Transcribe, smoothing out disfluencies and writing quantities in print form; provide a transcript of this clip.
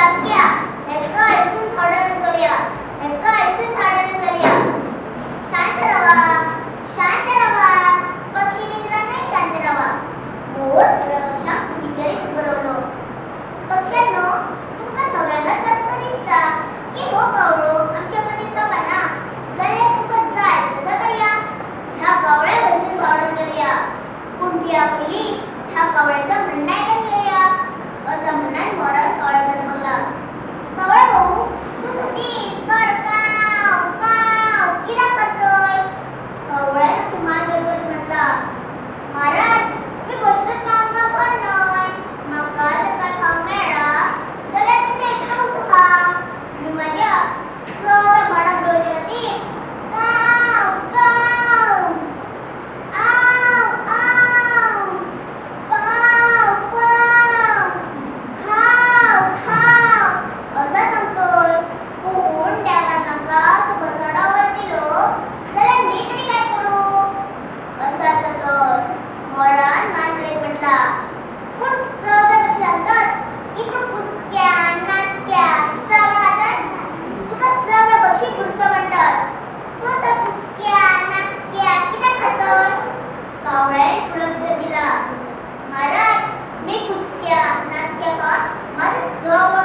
सामक्या हेका हयसून धांवडावन घालया, हेका हयसून धांवडावन घालया. शांत रावा, शांत रावा पक्षी मित्रांनो, शांत रावा. मोर सगळ्या पक्षांक उबी करीत उबो रावलो. पक्ष्यांनो, तुमकां सगळ्यांकच असो दिसता की हो कावळो आमच्या मदीं सोबना जाल्यार तुमकां जाय तसो करया. ह्या कावळ्याक हयसून धांवडावन घालया, पूण त्या पयलीं ह्या कावळ्याचो म्हणणें आयकून घेवया असो म्हणून मोरान कावळ्या कडेन बघला. कावळ्या भाऊ, तूं दीसभर काव काव कित्याक करतय? कावळ्यान कुमार बरोबर म्हटला, महाराज, मी बेश्टोच काव काव करनय. म्हाका जर काय खावंक मेळ्ळा जाल्यार मी तें एकटो कसो खा? मी म्हाज्या सगळ्या भाणाक मेळोवचे खातीर काव काव, आव आव, पाव पाव, खाव खाव असो सांगतोय. पूण देवान आमकां सकसडावर दिलो जाल्यार मी तरी काय करूं? असो आसा तर. मोरान मान हालयत म्हटला, पूण सगळे पक्षी सांगतात की तूं कुसक्या नासक्या सगळें खातात. तुका सगळे पक्षी बुरसो म्हणटात. तूं असो कुसक्या नासक्या कित्याक खातय? कावळ्यान फुडें उत्तर दिला, महाराज, मी कुसक्या नासक्या खावन म्हाजो सगळो